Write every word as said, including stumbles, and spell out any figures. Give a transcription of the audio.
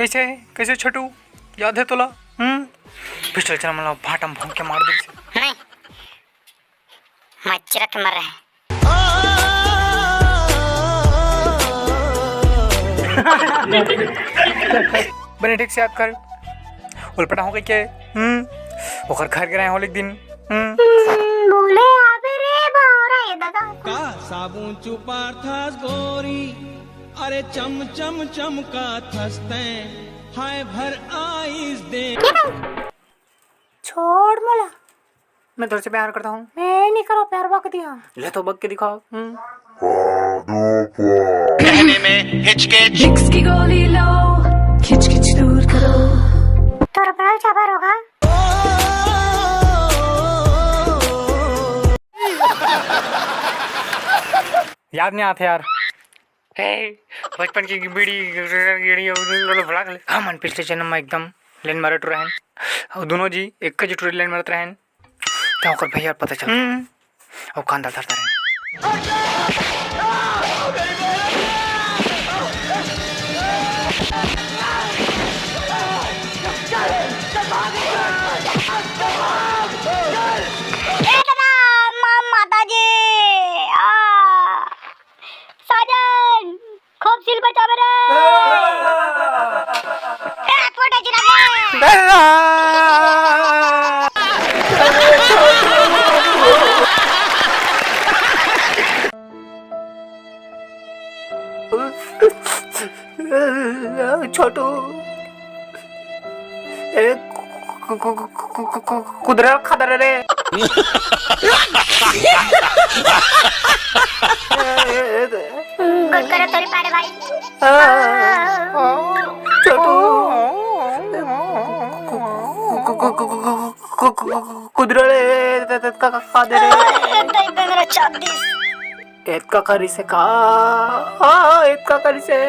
कैसे, कैसे छोटू, याद है तोला? हम्म, पिछले जन्म ला भाटा म भोंक के मार दे। नहीं, मैं चिरक के मर रहे। बने ठीक से याद कर, उलपटा हो गई के? हम्म, ओकर घर गिराए हो एक दिन। हम्म। हम्म, बोले आबे रे बावरा ये दादा। का साबुन चुपार थास गोरी, अरे चम चम चमका थसते, हाय भर आइस दे। छोड़ मोला, मैं तोर से प्यार करता हूँ। मैं नहीं करो प्यार, बक दिया। ले तो बक के दिखाओ। हम्म। कहने में हिचकिच। विक्स की गोली लो, खिच खिच दूर करो। तोर बड़ा चाबर होगा। याद नहीं आते यार। ए, बचपन की बीड़ी, बीड़ी, भुला के ले। हमन पिछले जन्म में एकदम लेन मारत रहन। अउ दोनों जी एक ज टुरी लेन मारत रहन। त ओकर भैया पता चल। हम्म। अउ कांदा धरता रहन। ए दादा, मा-, माता जी, आ। साजन, खूब सील बचावे रे। ए, फोटा चिरा दे। छोटू, ए, कु-, कु-, कु-, कुदरा खादर रे। गुड करे तोरी पाड़े भाई। छोटू। कु-, कु-, कुदरा रे, त-, त-, का, का, का दे रे? एकदम मेरा चांदी। एतका करिस हे का? हाँ, एतका करिस हे।